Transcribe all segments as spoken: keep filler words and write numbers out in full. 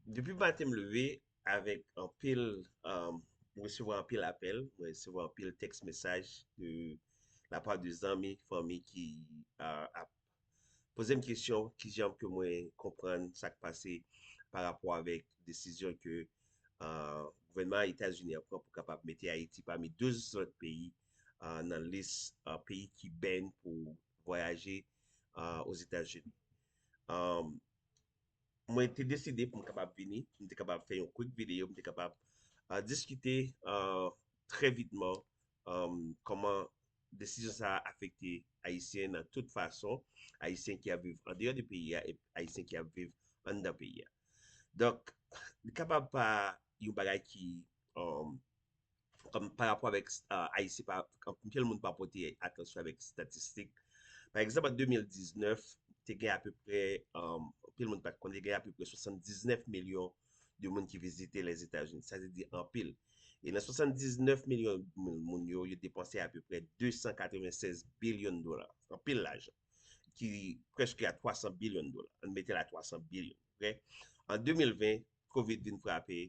Depi maten m leve avèk anpil, um, mwen resevwa anpil apèl, mwen resevwa anpil tèks mesaj de la part de zanmi, fanmi ki uh, ap poze m kesyon kijan ke mwen konprann sa k pase pa rapò avèk desizyon ke uh, gouvènman Etazini an pran pou kapab mete Ayiti pami douz lòt peyi uh, nan lis uh, peyi ki ban pou vwayaje uh, Ozetazini. Um, mwen te deside pou m kapab vini, pou m te kapab fè yon quick video, pou m te kapab uh, diskite uh, trè vitman um, kòman desizyon sa a afekte Ayisyen nan tout fason, Ayisyen ki ap viv andeyò de peyi a e Ayisyen ki ap viv anndan peyi a. Donk, li kapab pa yon bagay ki um, kòm pa rapò avèk uh, Ayisyen, pa, anpil moun pa pote atansyon avèk estatistik. Pa egzanp, an de mil diznèf, te gen apeprè, um, anpil moun pa t konnen, te gen apeprè swasanndiznèf milyon de moun ki vizite Lèzetazini. Sa vle di anpil. E nan swasanndiznèf milyon moun yo, yo depanse apeprè de san katrevennsèz bilyon dola. Anpil lajan. Ki prèske a twa san bilyon dola. Ann mete l a twa san bilyon. Ok? An de mil ven, kovid vin frape,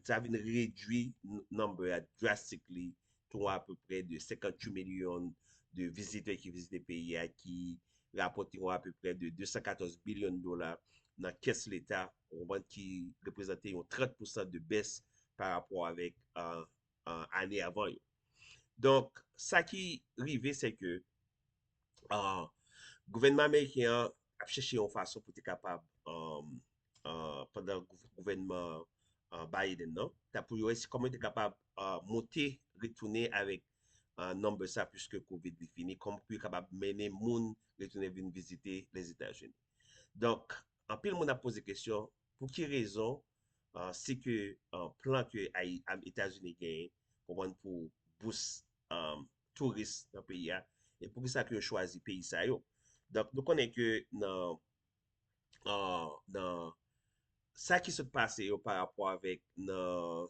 sa vin redwi number a drastically to apeprè de senkanntuit milyon de vizitè ki vizite peyi a, ki rapòte yon apeprè de de san katòz bilyon dola nan kès leta, ou konprann, ki reprezante yon trant pousan de bès pa rapò avèk uh, uh, ane avan yo. Donk, sa ki rive, se ke uh, gouvènman ameriken an ap chèche yon fason pou te kapab, um, uh, pandan gouvènman uh, Biden nan, ta pou yo resi kòman yo te kapab uh, monte, retounen avèk uh, number sa, puiske kovid li fini, kòman pou yo kapab mennen moun retounen vin vizite Lèzetazini. Donk, anpil moun ap poze kesyon, pou ki rezon uh, si ke uh, plan ke Etazini genyen, konprann, pou bous um, touris nan peyi a, e poukisa ke yo chwazi peyi sa yo. Donk, nou konnen ke nan, uh, nan sa ki sot pase yo pa rapò avèk nan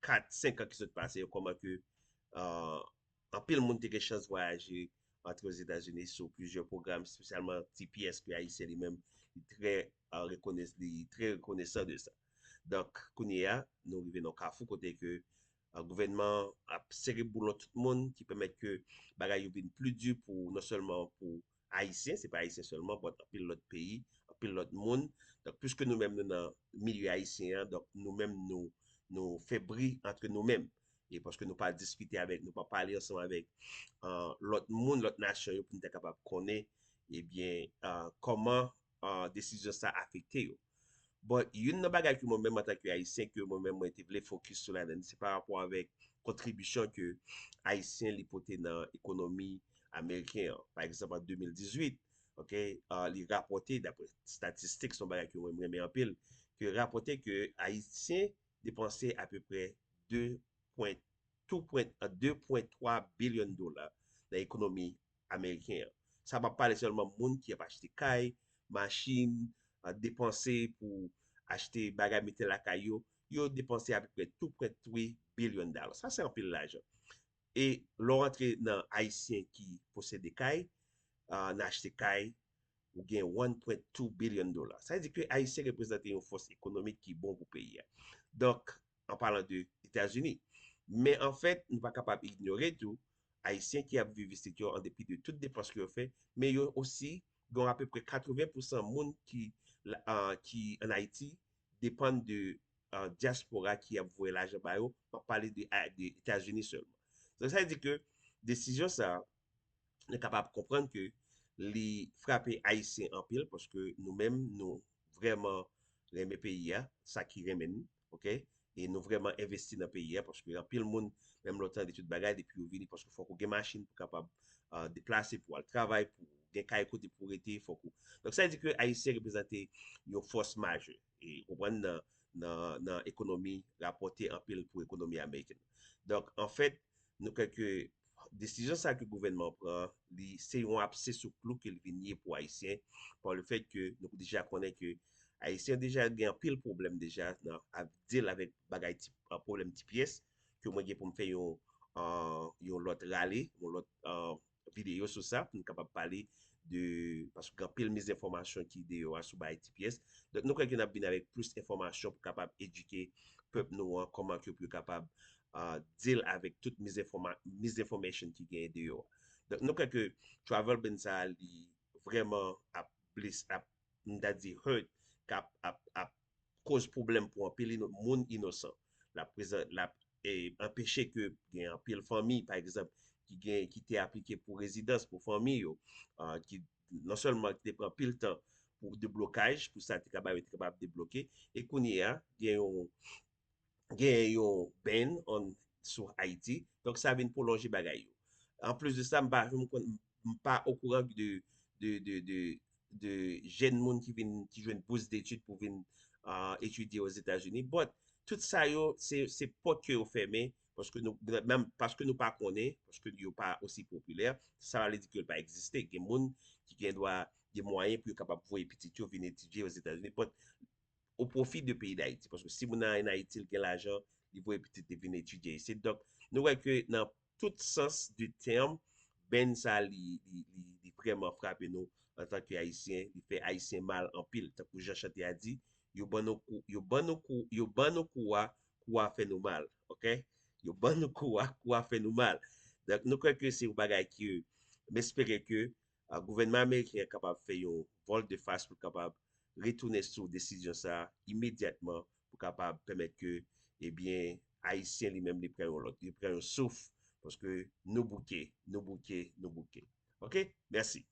kat, senk an ki sot pase yo, kòman ke uh, anpil moun te gen chans vwayaje antre Ozetazini sou plizyè pwogram, espesyalman T P S, ke Ayisyen li menm, li trè uh, rekones, li trè rekonesan de sa. Donk, kounye a, nou rive nan kafou kote ke uh, gouvènman ap sere boulon tout moun, ki pèmèt ke bagay yo vin pli di pou, non sèlman pou Ayisyen, se pa Ayisyen sèlman, but anpil lòt peyi, anpil lòt moun. Donk, piske nou menm nou nan milye ayisyen an, donk nou menm nou, nou fè bri antre nou menm. E paske nou pa diskite avèk, nou pa pale ansanm avèk uh, lòt moun, lòt nasyon yo pou nou ta kapab konnen, ebyen, uh, kòman uh, desizyon sa afekte yo. But youn nan bagay ke mwen menm antanke Ayisyen, ke mwen menm mwen te vle fokis sou ladan, se pa rapò avèk kontribisyon ke Ayisyen li pote nan ekonomi ameriken an. Pa egzanp, an de mil dizuit, ok, uh, li rapòte, daprè estatistik, se yon bagay ke mwen renmen anpil, ke rapòte ke Ayisyen depanse apeprè de pwen, de pwen twa bilyon dola nan ekonomi ameriken an. Sa pa pale sèlman moun ki ap achte kay, machin, depanse pou achte bagay mete lakay yo, yo depanse apeprè de pwen twa bilyon dola. Sa se anpil lajan. E lè w antre nan Ayisyen ki posede kay, uh, nan achte kay, ou gen one point two billion dola. Sa vle di ke Ayisyen reprezante yon fòs ekonomik ki bon pou peyi a. Donk, an palan de Etazini. Men anfèt, nou pa kapab inyore tou, Ayisyen ki ap viv isit yo, an depi de tout depans ke yo fè, men yo osi gen apeprè katreven pousan moun ki, uh, ki ann Ayiti depann de uh, dyaspora ki ap voye lajan ba yo, m ap pale de, de Etazini sèlman. Donk, sa vle di ke desizyon sa a, nou kapab konprann ke li frape Ayisyen anpil, paske nou menm, nou vrèman renmen peyi a, sa ki renmen n, ok? E nou vrèman envesti nan peyi a, paske anpil moun, menm lè w tande tout bagay, depi yo vini, paske fòk ou gen machin pou kapab uh, deplase, pou al travay, pou gen kay kote pou rete, fòk ou. Donk, sa vle di ke Ayisyen reprezante yon fòs majè. E, ou konprann, nan, nan, nan ekonomi, rapòte anpil pou ekonomi amerikèn. Donk, anfèt, nou kwè ke desizyon sa ke gouvènman an pran, li se yon abse sou klou ke l vin ye pou Ayisyen, pa le fèt ke nou deja konnen ke Ayisyen deja gen anpil pwoblèm deja nan ap deal avèk bagay ti, pwoblèm T P S, ke mwen gen pou m fè yon, uh, yon lòt rale, yon lòt uh, videyo sou sa, pou nou kapab pale de, paske gen anpil mizenfòmasyon ki deyò a sou bagay T P S. Donk, nou kwè ke n ap vin avèk plis enfòmasyon pou kapab edike pèp nou an, kòman ke pou yo kapab uh, deal avèk tout misinformation ki genyen deyò a. Donk, nou kwè ke travel ban sa a, li vrèman ap blese, ap, m ta di hurt, k ap, ap, ap koz pwoblèm pou anpil ino, moun inosan. L ap prezan, l ap e, anpeche ke gen anpil fanmi, pa egzanp, ki gen, ki te aplike pou rezidans pou fanmi yo, uh, ki non sèlman ki te pran pil tan pou deblokaj, pou sa te kapab, te kapab debloke, e kounye a, gen yon, gen yon ban on, sou Ayiti, donk sa vin pwolonje bagay yo. Anplis de sa, m pa, m, konn- m pa okouran de, de, de, de, de jèn moun ki vin, ki jwenn bous detid pou vin uh, etidye Ozetazini. But, tout sa yo, se, se pòt ke yo fèmen, paske nou, menm, paske nou pa konnen, paske yo pa osi popilè, sa pa vle di ke yo pa egziste. Gen moun ki gen dwa, gen mwayen pou yo kapab voye pitit yo vin etidye Ozetazini, but o pwofi de peyi Dayiti. Paske si moun nan an Ayiti, l gen lajan, li voye pitit li vin etidye isit. Donk, nou wè ke nan tout sans de tèm, ban sa li, li, li, li vrèman frape nou antanke Ayisyen, li fè Ayisyen mal anpil. Tankou jan chante a di, yo ban nou kou, yo ban nou kou, yo ban nou kou a, kou a fè nou mal, oke? Yo ban nou kou a, kou a fè nou mal. Donk, nou kwè ke se yon bagay ke, m espere ke uh, gouvènman ameriken an kapab fè yon volte-face pou l kapab retounen sou desizyon sa a imedyatman pou kapab pèmèt ke, ebyen, Ayisyen li menm li pran yon lòt, li pran yon souf, paske nou bouke, nou bouke, nou bouke. Oke? Mèsi.